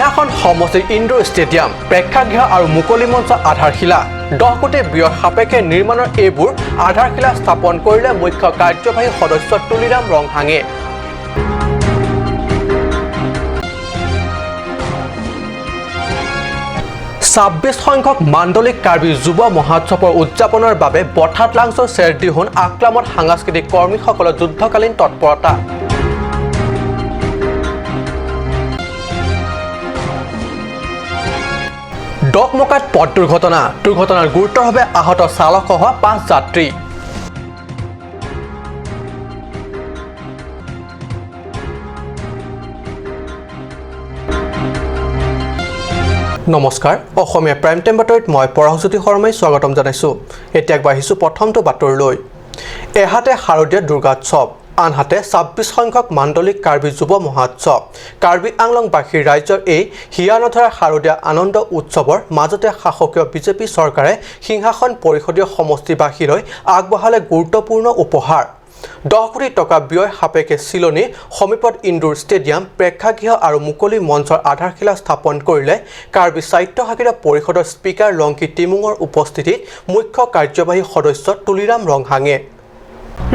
সিংহাসন সমষ্টিৰ indoor stadium, প্ৰেক্ষাগৃহ আৰু মুকলি মঞ্চ আধাৰশিলা। 10 কোটি ব্যয় সাপেক্ষে নিৰ্মাণৰ এইবোৰ আধাৰশিলা স্থাপন কৰিলে মুখ্য কাৰ্যবাহী সদস্য তুলিৰাম ৰংহাঙে। 26 সংখ্যক মাণ্ডলিক কাৰ্বি যুৱ মহোৎসৱৰ উদযাপনৰ বাবে বঠাত লাংছৰ চেৰদিহুন আক্লামত সাংস্কৃতিক কৰ্মীসকলৰ যুদ্ধকালীন তৎপৰতা। ডকমকাত পথ দুৰ্ঘটনা। দুৰ্ঘটনাৰ গুৰুতৰভাৱে আহত চালকসহ পাঁচ যাত্ৰী। নমস্কাৰ, অসমীয়া প্ৰাইম টাইম বাতৰিত মই পৰশজ্যোতি শৰ্মাই স্বাগতম জনাইছোঁ। এতিয়া আগবাঢ়িছোঁ প্ৰথমটো বাতৰিলৈ। এহাতে শাৰদীয় দুৰ্গোৎসৱ, আনহাতে 26 সংখ্যক মাণ্ডলিক কাৰ্বি যুৱ মহোৎসৱ। কাৰ্বি আংলংবাসীৰ ৰাজ্যৰ এই হিয়া নধৰা শাৰদীয় আনন্দ উৎসৱৰ মাজতে শাসকীয় বিজেপি চৰকাৰে সিংহাসন পৰিষদীয় সমষ্টিবাসীলৈ আগবঢ়ালে গুৰুত্বপূৰ্ণ উপহাৰ। 10 কোটি টকা ব্যয় সাপেক্ষে চিলনী সমীপত ইনডোৰ ষ্টেডিয়াম, প্ৰেক্ষাগৃহ আৰু মুকলি মঞ্চৰ আধাৰশিলা স্থাপন কৰিলে কাৰ্বি স্বায়ত্তশাসিত পৰিষদৰ স্পীকাৰ লংকি টিমুঙৰ উপস্থিতিত মুখ্য কাৰ্যবাহী সদস্য তুলিৰাম ৰংহাঙে।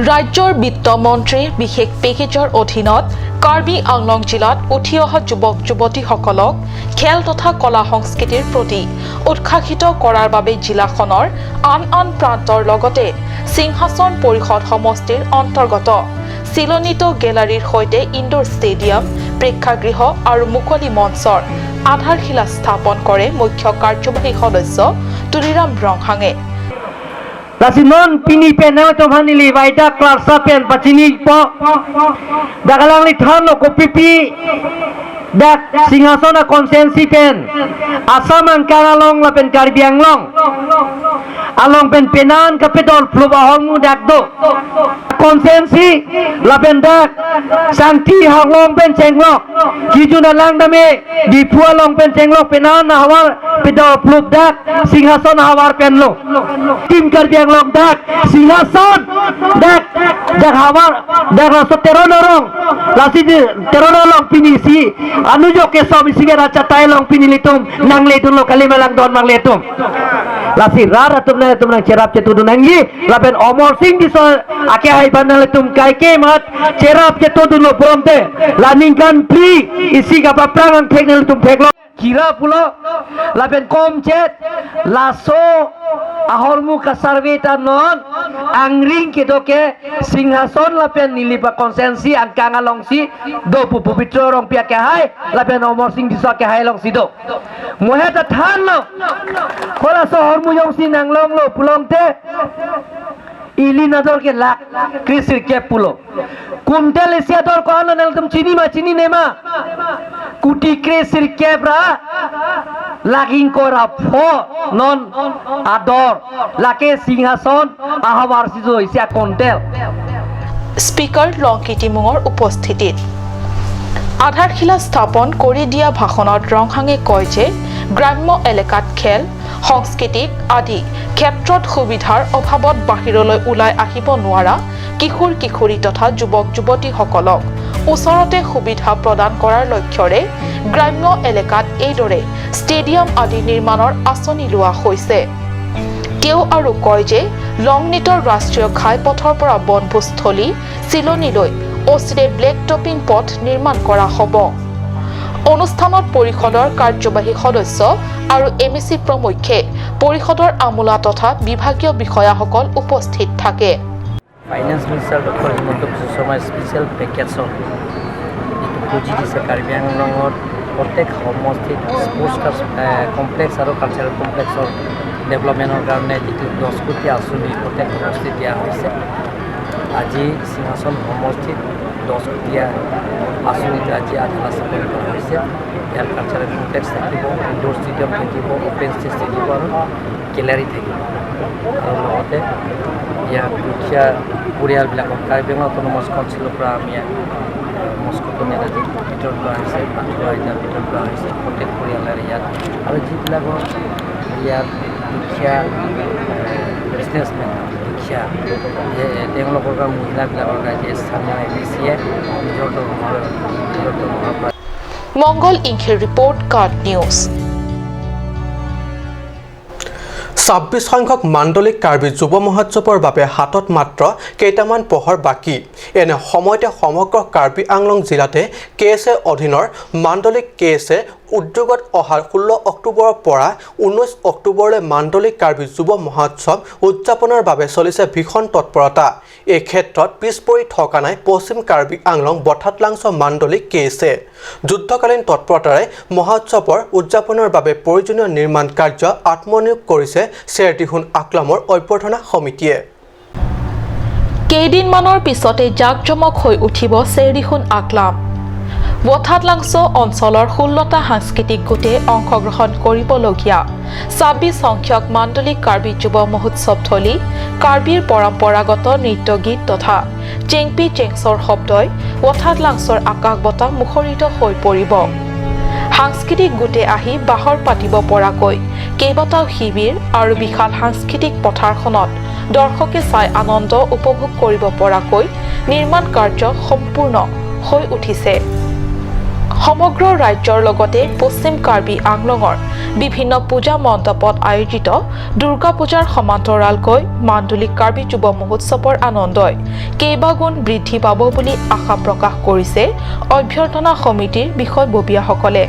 ৰাজ্যৰ বিত্তমন্ত্ৰীৰ বিশেষ পেকেজৰ অধীনত কাৰ্বি আংলং জিলাত উঠি অহা যুৱক যুৱতীসকলক খেল তথা কলা সংস্কৃতিৰ প্ৰতি উৎসাহিত কৰাৰ বাবে জিলাখনৰ আন আন প্ৰান্তৰ লগতে সিংহাসন পৰিষদ সমষ্টিৰ অন্তৰ্গত চিলনীত গেলাৰীৰ সৈতে ইনডোৰ ষ্টেডিয়াম, প্ৰেক্ষাগৃহ আৰু মুকলি মঞ্চৰ আধাৰশিলা স্থাপন কৰে মুখ্য কাৰ্যবাহী সদস্য Tuliram ৰংহাঙে। Lasi non pini pen na to hanili vaida klarsa pen pachini po dakalang li than lo kopipi dak singhasana konsensi pen Assam ang Kangalong la pen Karbi Anglong along pen penan kapitol fluba hongmu dak do konsensi la pen dak sangti hanglong pen chenglok kijuna lang dame dipua long pen chenglok penan hawar pidol flup dak singhason hawar pen lo tim Karbi Anglong dak singhason dak dak hawar dak raso teronorong lasi teronorong pinisi anujo kesom isiga racha tailong pinilitum nang letun lo kalimalang don mang letum lasi rara tum na tum nang cerap cetu nangi lapen omor sing diso ake hai banal tum kai ke mat cerap cetu lo bromte laning kan pli isi ka paprang ang thek tum thek lo kira pulo lapen kom chet laso ahormu kasarve ta non angring kedoke singhason lapen nilipa konsensi ang kangalong si do pu pubitro rong pia ke hai lapen omor sing diso ke hai long si do mohe ta than lo khola so hormu yong si nang long lo pulong te ili nador ke lak krisir ke pulo quintal এশিয়া দর কোন নাল তুম চিনি মা চিনি নেমা কুটি ক্রেসির কেবরা লাগিং করা ফ নন আদর লাকে সিংহাসন আহবার সিজো ইসিয়া কন্টেল। স্পীকাৰ লংকি টিমুঙৰ উপস্থিতিত আধাৰশিলা স্থাপন কৰি দিয়া ভাষণত ৰংহাঙে কয় যে গ্ৰাম্য এলেকাত খেল, সংস্কৃতিক আদি ক্ষেত্ৰত সুবিধাৰ অভাৱত বাহিৰলৈ ওলাই আহিব নোৱাৰা কিশোৰ কিশোৰী তথা যুৱক যুৱতীসকলক ওচৰতে সুবিধা প্ৰদান কৰাৰ লক্ষ্যৰে গ্ৰাম্য এলেকাত এইদৰে ষ্টেডিয়াম আদি নিৰ্মাণৰ আঁচনি লোৱা হৈছে। তেওঁ আৰু কয় যে লংনিটৰ ৰাষ্ট্ৰীয় ঘাইপথৰ পৰা বনভোজস্থলী চিলনীলৈ অচিৰে ব্লেক টপিং পথ নিৰ্মাণ কৰা হ'ব। অনুষ্ঠানত পৰিষদৰ কাৰ্যবাহী সদস্য আৰু এম ই চি প্ৰমুখ্যে পৰিষদৰ আমোলা তথা বিভাগীয় বিষয়াসকল উপস্থিত থাকে। Finance minister doctor Himanta Biswa শৰ্মাৰ স্পেচিয়েল পেকেজত যিটো পুঁজি দিছে, কাৰ্বি আংলঙত প্ৰত্যেক সমষ্টিত স্পৰ্টছ কমপ্লেক্স আৰু কালচাৰেল কমপ্লেক্সৰ ডেভেলপমেণ্টৰ কাৰণে যিটো 10 কোটি আঁচনি প্ৰত্যেক সমষ্টিত দিয়া হৈছে, আজি সিংহাসন সমষ্টিত 10 কোটীয়া আঁচনিটো আজি আধাৰ স্থাপন কৰা হৈছে। ইয়াৰ কালচাৰেল কমপ্লেক্স থাকিব, ইনডোৰ ষ্টেডিয়াম থাকিব, অ'পেন ষ্টেজ থাকিব আৰু গেলাৰী থাকিব। আৰু লগতে ইয়াত দুখীয়া পৰিয়ালবিলাকক কাৰ্বি আংলং অট'নমাছ কাউন্সিলৰ পৰা আমি মস্কটো আজি বিতৰণ কৰা হৈছে, আঁঠুৱা এতিয়া বিতৰণ কৰা হৈছে প্ৰত্যেক পৰিয়ালৰে ইয়াত। আৰু যিবিলাকৰ ইয়াত দুখীয়া বিজনেছমেন, দুখীয়া তেওঁলোকৰ কাৰণে, মহিলাবিলাকৰ কাৰণে স্থানীয় এম এ চিয়ে নিজৰ দৰমহাৰ পৰা মংগল ইংখিৰ ৰিপৰ্ট, কাট নিউজ। 26 সংখ্যক মাণ্ডলিক কাৰ্বি যুৱ মহোৎসৱৰ বাবে হাতত মাত্ৰ কেইটামান প্ৰহৰ বাকী। এনে সময়তে সমগ্ৰ কাৰ্বি আংলং জিলাতে কে এছ এ অধীনৰ মাণ্ডলিক কে এছ এ উদ্যোগত অহা 16 অক্টোবৰৰ পৰা 19 অক্টোবৰলৈ মাণ্ডলিক কাৰ্বি যুৱ মহোৎসৱ উদযাপনৰ বাবে চলিছে ভীষণ তৎপৰতা। এই ক্ষেত্ৰত পিছ পৰি থকা নাই পশ্চিম কাৰ্বি আংলং বঠাতলাংছ মাণ্ডলিক কে এছ এ। যুদ্ধকালীন তৎপৰতাৰে মহোৎসৱৰ উদযাপনৰ বাবে প্ৰয়োজনীয় নিৰ্মাণ কাৰ্য আত্মনিয়োগ কৰিছে চেৰদিহুন আকলামৰ অভ্যৰ্থনা সমিতিয়ে। কেইদিনমানৰ পিছতে জাকজমক হৈ উঠিব চেৰদিহুন আকলাম। বঠাতলাংছ অঞ্চলৰ 16টা সাংস্কৃতিক গোটে অংশগ্ৰহণ কৰিবলগীয়া 26 সংখ্যক মাণ্ডলিক কাৰ্বি যুৱ মহোৎসৱথলী কাৰ্বিৰ পৰম্পৰাগত নৃত্য গীত তথা চেংপি চেংচৰ শব্দই বঠাতলাংছৰ আকাশ বতাহ মুখৰিত হৈ পৰিব। সাংস্কৃতিক গোটে আহি বাহৰ পাতিব পৰাকৈ কেইবাটাও শিবিৰ আৰু বিশাল সাংস্কৃতিক পথাৰখনত দৰ্শকে চাই আনন্দ উপভোগ কৰিব পৰাকৈ নিৰ্মাণ কাৰ্য সম্পূৰ্ণ হৈ উঠিছে। সমগ্ৰ ৰাজ্যৰ লগতে পশ্চিম কাৰ্বি আংলঙৰ বিভিন্ন পূজা মণ্ডপত আয়োজিত দুৰ্গা পূজাৰ সমান্তৰালকৈ মাণ্ডলিক কাৰ্বি যুৱ মহোৎসৱৰ আনন্দই কেইবাগুণ বৃদ্ধি পাব বুলি আশা প্ৰকাশ কৰিছে অভ্যৰ্থনা সমিতিৰ বিষয়ববীয়াসকলে।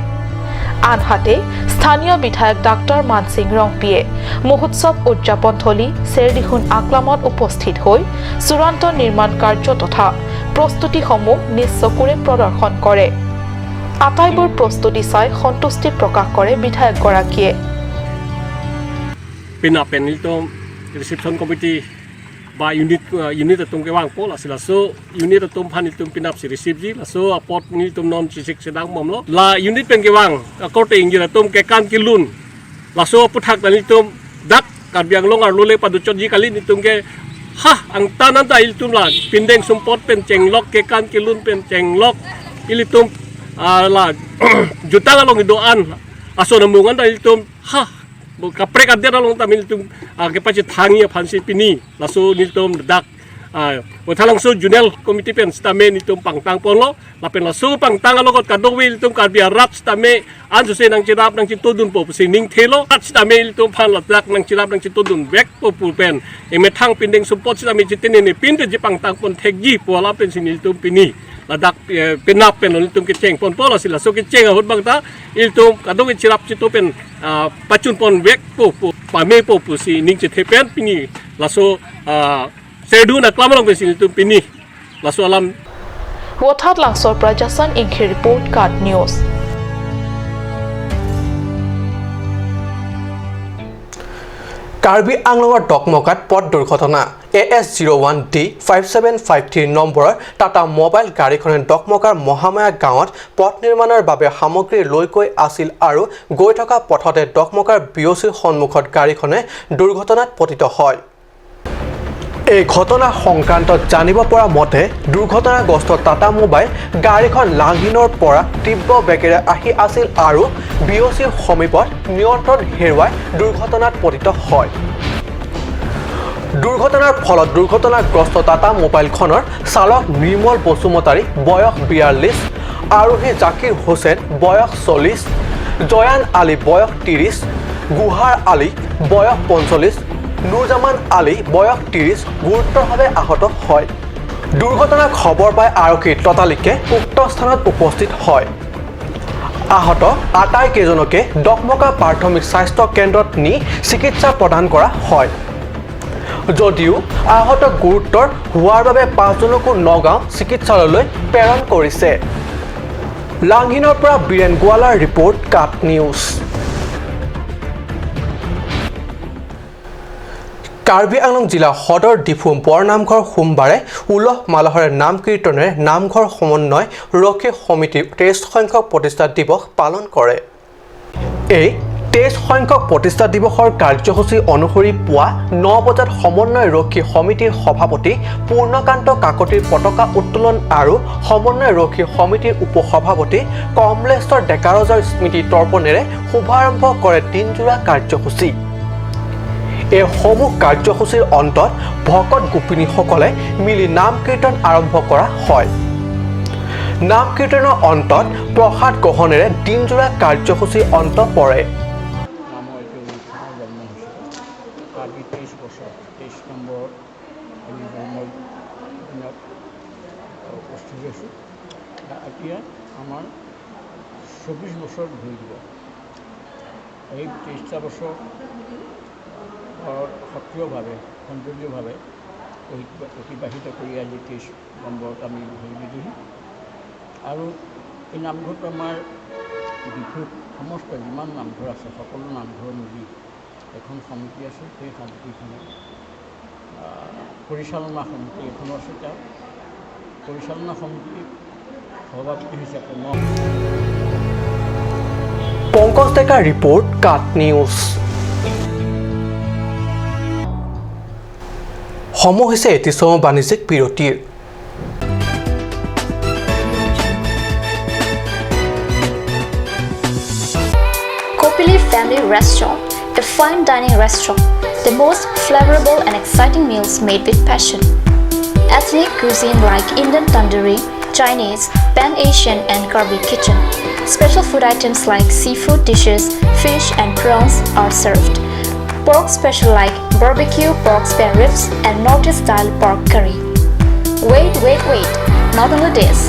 আনহাতে স্থানীয় বিধায়ক ডাক্তৰ মানসিং ৰংপিয়ে মহোৎসৱ উদযাপনথলী চেৰদিহুন আকলামত উপস্থিত হৈ চূড়ান্ত নিৰ্মাণ কাৰ্য তথা প্ৰস্তুতিসমূহ নিজ চকুৰে প্ৰদৰ্শন কৰে। আটাইবোৰ প্ৰস্তুতি চাই সন্তুষ্টি প্ৰকাশ কৰে বিধায়কগৰাকীয়ে। Pina penil to reception committee ba unit unit atum ke wang pol asila so unit atum phan itum pinap si receive ji so apot ni tum non si sik sedang mom lo la unit pen ke wang akote ingir atum ke kan ki lun la so puthak tani tum dak karbiang long ar lule padu chot ji kali ni tum ke ha ang tanan ta il tum la pindeng sumpot pen chenglok ke kan ki lun pen chenglok ilitum la juta along doan aso namungan ta ilitum ha kaprek adir along tamil tum ke pachi thangi phansi pini laso niltum dak thalang so junel committee pen stame nitum pangtang ponlo lapen laso pangtang alogot kadowil tum karbia rap stame anju se nang chirap nang chitodun po si ning thelo at stame tum phan lat nang chirap nang chitodun bek po pu pen eme thang pindeng support stame chitene ne pin te pangtang pon thekji po la pen sinil tum pini ladak pinap pen tum ke cheng pon polo sila so ke cheng hot bangta iltum kadowil chirap chito pen pachun pon bek po pu pame po pu si ning chithe pen pini laso Sedu na klamalong pen tum pini laso alam Wathat Langsor Prajasan Inghi report, Kat News. Karbi আংলঙৰ ডকমকাত পথ দুৰ্ঘটনা। A S 01 D 5753 নম্বৰৰ Tata mobile গাড়ীখনে ডকমকাৰ মহামায়া গাঁৱত পথ নিৰ্মাণৰ বাবে সামগ্ৰী লৈ গৈ আছিল আৰু গৈ থকা পথতে ডকমকাৰ বি অ' চিৰ সন্মুখত গাড়ীখনে দুৰ্ঘটনাত পতিত হয়। এই ঘটনা সংক্ৰান্তত জানিব পৰা মতে দুৰ্ঘটনাগ্ৰস্ত টাটা মোবাইল গাড়ীখন লাংহিনৰ পৰা তীব্ৰ বেগেৰে আহি আছিল আৰু বি অ' চিৰ সমীপত নিয়ন্ত্ৰণ হেৰুৱাই দুৰ্ঘটনাত পতিত হয়। দুৰ্ঘটনাৰ ফলত দুৰ্ঘটনাগ্ৰস্ত টাটা মোবাইলখনৰ চালক নিৰ্মল বসুমতাৰী বয়স 42, আৰোহী জাকিৰ হুছেইন বয়স 40, জয়ান আলী বয়স 30, গুহাৰ আলী বয়স 45, নুৰজামান আলী বয়স 30 গুৰুতৰভাৱে আহত হয়। দুৰ্ঘটনাৰ খবৰ পাই আৰক্ষী ততালিকে উক্ত স্থানত উপস্থিত হয়। আহত আটাইকেইজনকে ডকমকা প্ৰাথমিক স্বাস্থ্য কেন্দ্ৰত নি চিকিৎসা প্ৰদান কৰা হয় যদিও আহত গুৰুতৰ হোৱাৰ বাবে 5জনকো নগাঁও চিকিৎসালয়লৈ প্ৰেৰণ কৰিছে। লাংহিনৰ পৰা বীৰেণ গোৱালাৰ ৰিপৰ্ট, কাট নিউজ। কাৰ্বি আংলং জিলা সদৰ ডিফু বৰনামঘৰ সোমবাৰে উলহ মালহেৰে নাম কীৰ্তনেৰে নামঘৰ সমন্বয় ৰক্ষী সমিতিৰ 23 সংখ্যক প্ৰতিষ্ঠা দিৱস পালন কৰে। এই 23 সংখ্যক প্ৰতিষ্ঠা দিৱসৰ কাৰ্যসূচী অনুসৰি পুৱা 9 বজাত সমন্বয় ৰক্ষী সমিতিৰ সভাপতি পূৰ্ণকান্ত কাকতিৰ পতাকা উত্তোলন আৰু সমন্বয় ৰক্ষী সমিতিৰ উপসভাপতি কমলেশ্বৰ ডেকাৰজাৰ স্মৃতি তৰ্পণেৰে শুভাৰম্ভ কৰে দিনজোৰা কাৰ্যসূচী। এইসমূহ কাৰ্যসূচীৰ অন্তত ভকত গোপিনীসকলে মিলি নাম কীৰ্তন আৰম্ভ কৰা হয়। নাম কীৰ্তনৰ অন্তত প্ৰসাদ গ্ৰহণেৰে দিনজোৰা কাৰ্যসূচীৰ অন্ত পৰে। নামৰ এইটো অনুষ্ঠানৰ জন্ম হৈছিল। আজি 23 বছৰ, 23 নম্বৰত আমি জন্মদিনত উপস্থিত হৈছোঁ। এতিয়া আমাৰ 24 বছৰ ভৰি দিব। এই 23টা বছৰ সক্ৰিয়ভাৱে, সৌন্দৰ্যভাৱে অতিবাহিত কৰি আজি 23 নম্বৰত আমি ভৰি দিলোঁহি। আৰু এই নামঘৰটো আমাৰ ডিফুত সমস্ত যিমান নামঘৰ আছে, সকলো নামঘৰ মিলি এখন সমিতি আছে। সেই সমিতিখনত পৰিচালনা সমিতি এখনো আছে। তাৰ পৰিচালনা সমিতিৰ সভাপতি হিচাপে মই। পংকজ ডেকাৰ ৰিপৰ্ট, কাট নিউজ। সময় হৈছে এটি চমু বাণিজ্যিক বিৰতিৰ। Kopili Family Restaurant, a fine dining restaurant, the most flavorable and exciting meals made with passion. Ethnic cuisine like Indian tandoori, Chinese, Pan-Asian and Karbi kitchen. Special food items like seafood dishes, fish and prawns are served. Pork special like barbecue pork spare ribs and Northeast style pork curry. Wait, wait, wait. Not only this.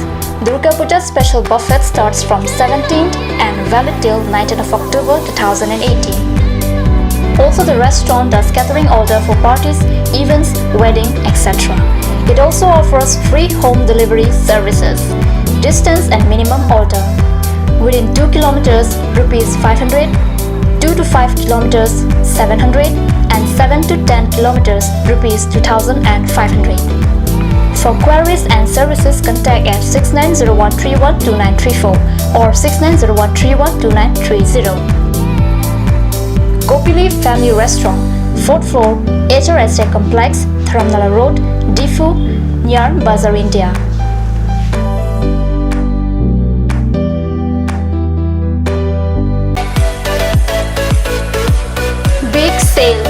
Durga Puja special buffet starts from 17th and valid till 19th of October 2018. Also, the restaurant does catering order for parties, events, wedding, etc. It also offers free home delivery services. Distance and minimum order. Within 2 kilometers, rupees 500, 2 to 5 kilometers, 700, and 7 to 10 kilometers, rupees 2500. For queries and services, contact at 6901312934 or 6901312930. Kopili Family Restaurant, 4th floor, HRSA Complex, Dharamnala Road, Diphu, near Bazaar India. Big sale!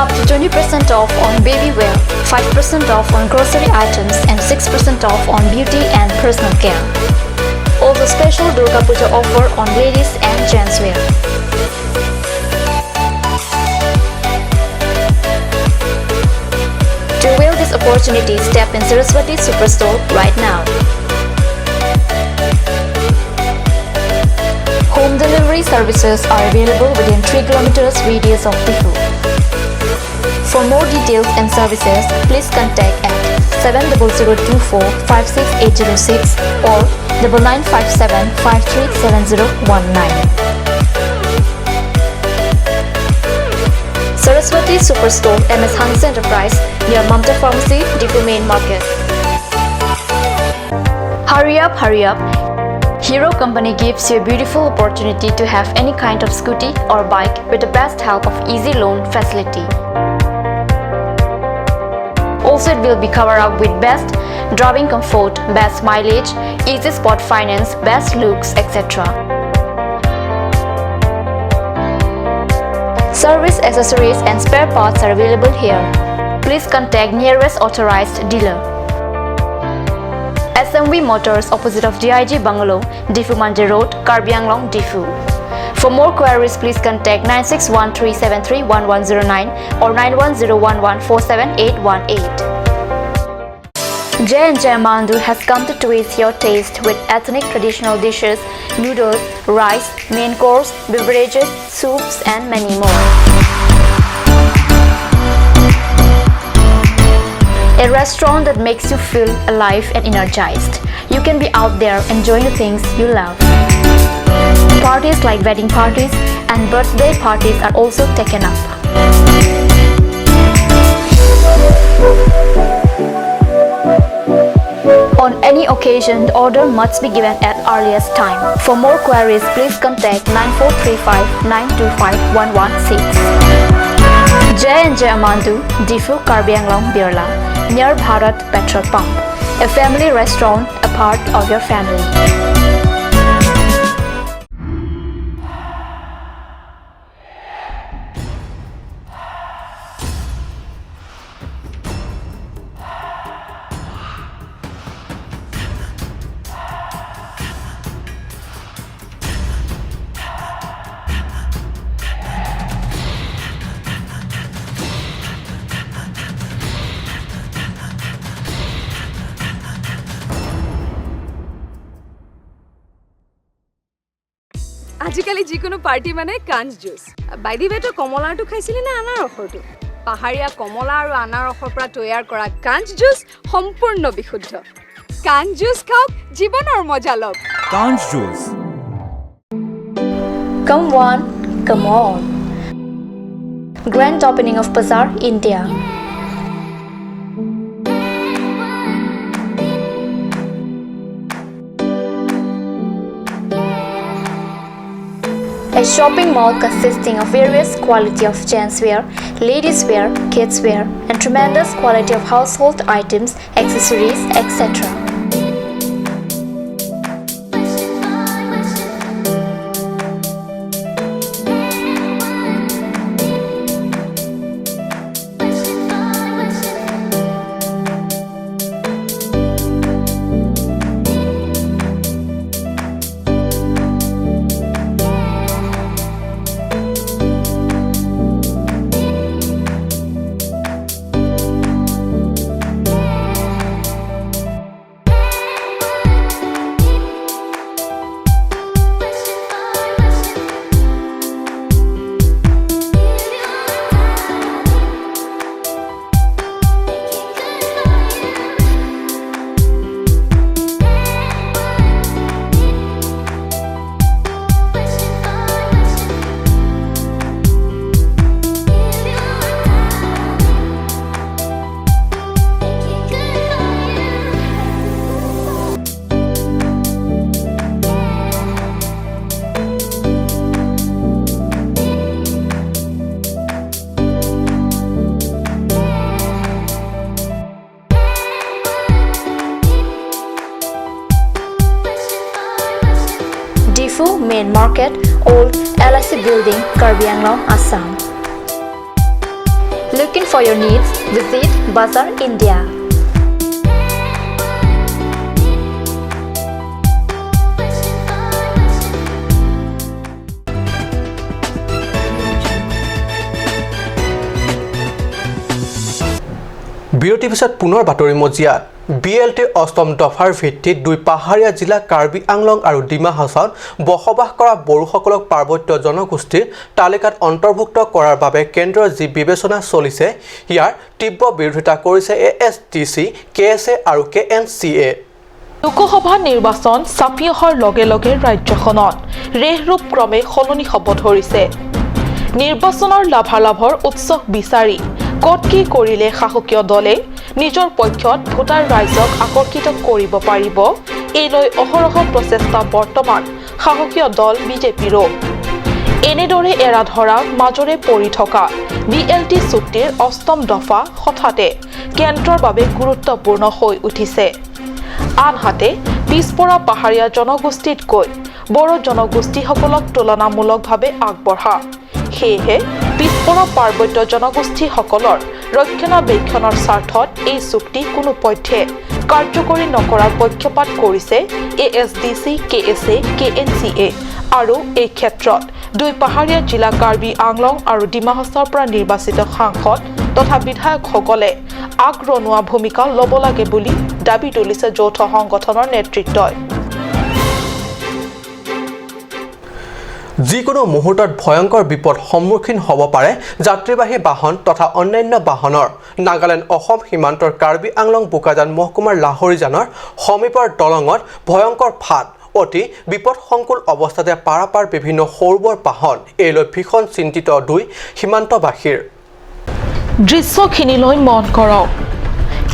Up to 20% off on baby wear, 5% off on grocery items, and 6% off on beauty and personal care. Also, special Durga Puja offer on ladies and gents wear. To avail this opportunity, step in Saraswati Superstore right now. Home delivery services are available within 3 kilometers radius of Diphu. For more details and services, please contact at 70024 56806 or 9957 537019. Saraswati Superstore, MS Hans Enterprise, near Mamta Pharmacy, Diphu Main Market. Hurry up, hurry up. Hero Company gives you a beautiful opportunity to have any kind of scooty or bike with the best help of easy loan facility. Also, it will be covered up with best driving comfort, best mileage, easy spot finance, best looks, etc. Service accessories and spare parts are available here. Please contact nearest authorized dealer. SMV Motors, opposite of DIG Bungalow, Diphu Mandir Road, Karbi Anglong, Diphu. For more queries, please contact 9613731109 or 9101147818. J and J Mandu has come to twist your taste with ethnic traditional dishes, noodles, rice, main course, beverages, soups, and many more. A restaurant that makes you feel alive and energized. You can be out there enjoying the things you love. Parties like wedding parties and birthday parties are also taken up. On any occasion, the order must be given at earliest time. For more queries, please contact 9435 925 116. J and J Amandu, Diphu, Karbi Anglong, Birla, near Bharat Petrol Pump. A family restaurant, a part of your family. আজিকালি যিকোনো party মানে কাঞ্চ juice. By the ৱে, তই কমলাৰটো খাইছিলি নে আনাৰসৰটো? পাহাৰীয়া কমলা আৰু আনাৰসৰ পৰা তৈয়াৰ কৰা কাঞ্চ জুচ সম্পূৰ্ণ বিশুদ্ধ। কাঞ্চ জুচ খাওক, জীৱনৰ মজা লওক। Kanch Juice. Come one, come all. Grand opening of Bazaar India. A shopping mall consisting of various quality of gents wear, ladies wear, kids wear, and tremendous quality of household items, accessories, etc. Diphu Main Market, Old LIC Building, Karbi Anglong, Assam. Looking for your needs? Visit Bazaar India. বিৰতিৰ পিছত পুনৰ বাতৰি মজিয়াত। B L টিৰ অষ্টম দফাৰ ভিত্তিত দুই পাহাৰীয়া জিলা কাৰ্বি আংলং আৰু ডিমা হাছাওত বসবাস কৰা বড়োসকলক পাৰ্বত্য জনগোষ্ঠীৰ তালিকাত অন্তৰ্ভুক্ত কৰাৰ বাবে কেন্দ্ৰৰ যি বিবেচনা চলিছে, ইয়াৰ তীব্ৰ বিৰোধিতা কৰিছে এ এছ ডি চি, কে এছ এ আৰু কে এন চি এ। লোকসভা নিৰ্বাচন চাপি অহাৰ লগে লগে ৰাজ্যখনত ৰেহৰূপ ক্ৰমে সলনি হ'ব ধৰিছে। নিৰ্বাচনৰ লাভালাভৰ উৎসক বিচাৰি ক'ত কি কৰিলে শাসকীয় দলে নিজৰ পক্ষত ভোটাৰ ৰাইজক আকৰ্ষিত কৰিব পাৰিব, এই লৈ অহৰহ প্ৰচেষ্টা বৰ্তমান শাসকীয় দল বিজেপিৰো। এনেদৰে এৰা ধৰা মাজৰে পৰি থকা বি এল টি চুক্তিৰ অষ্টম দফা হঠাতে কেন্দ্ৰৰ বাবে গুৰুত্বপূৰ্ণ হৈ উঠিছে। আনহাতে পিছপৰা পাহাৰীয়া জনগোষ্ঠীতকৈ বড়ো জনগোষ্ঠীসকলক তুলনামূলকভাৱে আগবঢ়া, সেয়েহে পিছপৰা পাৰ্বত্য জনগোষ্ঠীসকলৰ ৰক্ষণাবেক্ষণৰ স্বাৰ্থত এই চুক্তি কোনো পধ্যে কাৰ্যকৰী নকৰাৰ পক্ষপাত কৰিছে এ এছ ডি চি, কে এছ এ, কে এন চি এ আৰু এই ক্ষেত্ৰত দুই পাহাৰীয়া জিলা কাৰ্বি আংলং আৰু ডিমা হাছাওৰ পৰা নিৰ্বাচিত সাংসদ তথা বিধায়কসকলে আগৰণুৱা ভূমিকা ল'ব লাগে বুলি দাবী তুলিছে যৌথ সংগঠনৰ নেতৃত্বই। যিকোনো মুহূৰ্তত ভয়ংকৰ বিপদ সন্মুখীন হ'ব পাৰে যাত্ৰীবাহী বাহন তথা অন্যান্য বাহনৰ। নাগালেণ্ড অসম সীমান্তৰ কাৰ্বি আংলং বোকাজান মহকুমাৰ লাহৰীজানৰ সমীপৰ দলঙত ভয়ংকৰ ফাট, অতি বিপদসংকুল অৱস্থাতে পাৰাপাৰ বিভিন্ন সৰু বৰ বাহন। এই লৈ ভীষণ চিন্তিত দুই সীমান্তবাসীৰ। দৃশ্যখিনিলৈ মন কৰক,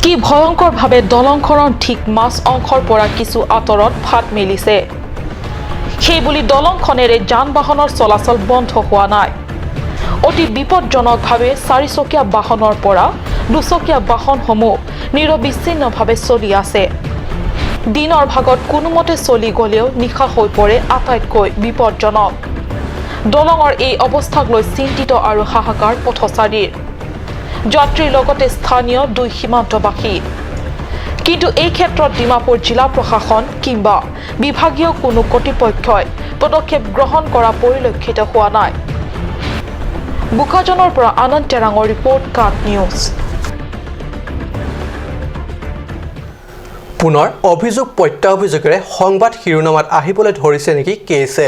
কি ভয়ংকৰভাৱে দলংখনৰ ঠিক মাজ অংশৰ পৰা কিছু আঁতৰত ফাট মেলিছে। সেইবুলি দলংখনেৰে যান বাহনৰ চলাচল বন্ধ হোৱা নাই। অতি বিপদজনকভাৱে চাৰিচকীয়া বাহনৰ পৰা দুচকীয়া বাহনসমূহ নিৰবিচ্ছিন্নভাৱে চলি আছে। দিনৰ ভাগত কোনোমতে চলি গ'লেও নিশা হৈ পৰে আটাইতকৈ বিপদজনক। দলঙৰ এই অৱস্থাক লৈ চিন্তিত আৰু হাহাকাৰ পথচাৰীৰ, যাত্ৰীৰ লগতে স্থানীয় দুই সীমান্তবাসী। কিন্তু এই ক্ষেত্ৰত ডিমাপুৰ জিলা প্ৰশাসন কিংবা বিভাগীয় কোনো কৰ্তৃপক্ষই পদক্ষেপ গ্ৰহণ কৰা পৰিলক্ষিত হোৱা নাই। বোকাজানৰ পৰা আনন্দ টেৰাঙৰ ৰিপৰ্ট, কাট নিউজ। পুনৰ অভিযোগ প্ৰত্যাঅভিযোগেৰে সংবাদ শিৰোনামাত আহিবলৈ ধৰিছে নেকি কেছে?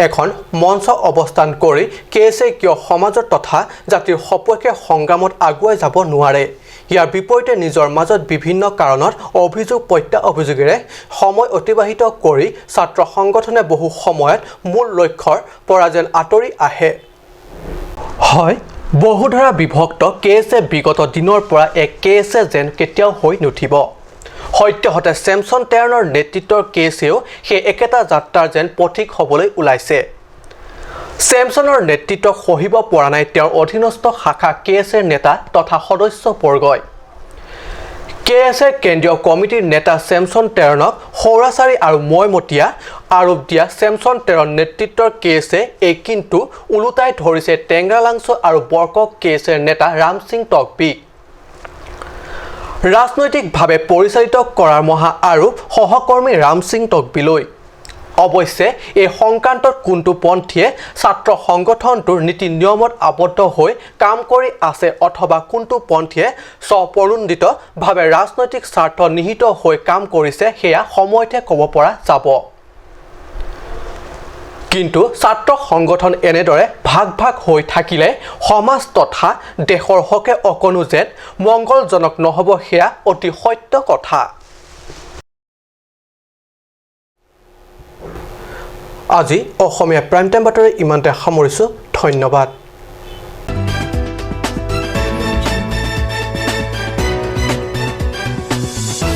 এখন মঞ্চ অৱস্থান কৰি কেএছএ কিয় সমাজৰ তথা জাতিৰ সপক্ষে সংগ্ৰামত আগুৱাই যাব নোৱাৰে? ইয়াৰ বিপৰীতে নিজৰ মাজত বিভিন্ন কাৰণত অভিযোগ প্ৰত্যা অভিযোগেৰে সময় অতিবাহিত কৰি ছাত্ৰ সংগঠনে বহু সময়ত মূল লক্ষ্যৰ পৰা যেন আঁতৰি আহে। হয়, বহুধাৰা বিভক্ত কেএছএ বিগত দিনৰ পৰা এক কেএছএ যেন কেতিয়াও হৈ নুঠিব। সদ্যহতে চেমছন টেৰণৰ নেতৃত্বৰ কেএছএও সেই একেটা যাত্ৰাৰ যেন পথিক হ'বলৈ ওলাইছে। চেমছনৰ নেতৃত্বক সহিব পৰা নাই তেওঁৰ অধীনস্থ শাখা কেএছএৰ নেতা তথা সদস্যবৰ্গই। কেএছএৰ কেন্দ্ৰীয় কমিটিৰ নেতা চেমছন টেৰণক সৌৰাচাৰী আৰু মইমতীয়া আৰোপ দিয়া চেমছন টেৰণ নেতৃত্বৰ কেএছএ এই কিন্তু ওলোটাই ধৰিছে টেংৰালাংছ আৰু বৰকক কেএছএৰ নেতা ৰামসিং টকবিক। ৰাজনৈতিকভাৱে পৰিচালিত কৰাৰ মহা আৰোপ সহকৰ্মী ৰামসিং টকবিলৈ। অৱশ্যে এই সংক্ৰান্তত কোনটো পন্থীয়ে ছাত্ৰ সংগঠনটোৰ নীতি নিয়মত আবদ্ধ হৈ কাম কৰি আছে অথবা কোনটো পন্থীয়ে স্বপ্ৰণোদিতভাৱে ৰাজনৈতিক স্বাৰ্থ নিহিত হৈ কাম কৰিছে, সেয়া সময়তহে ক'ব পৰা যাব। কিন্তু ছাত্ৰ সংগঠন এনেদৰে ভাগ ভাগ হৈ থাকিলে সমাজ তথা দেশৰ হকে অকণো যেন মংগলজনক নহ'ব, সেয়া অতি সত্য কথা। আজি অসমীয়া প্ৰাইম টাইম বাতৰি ইমানতে সামৰিছোঁ। ধন্যবাদ।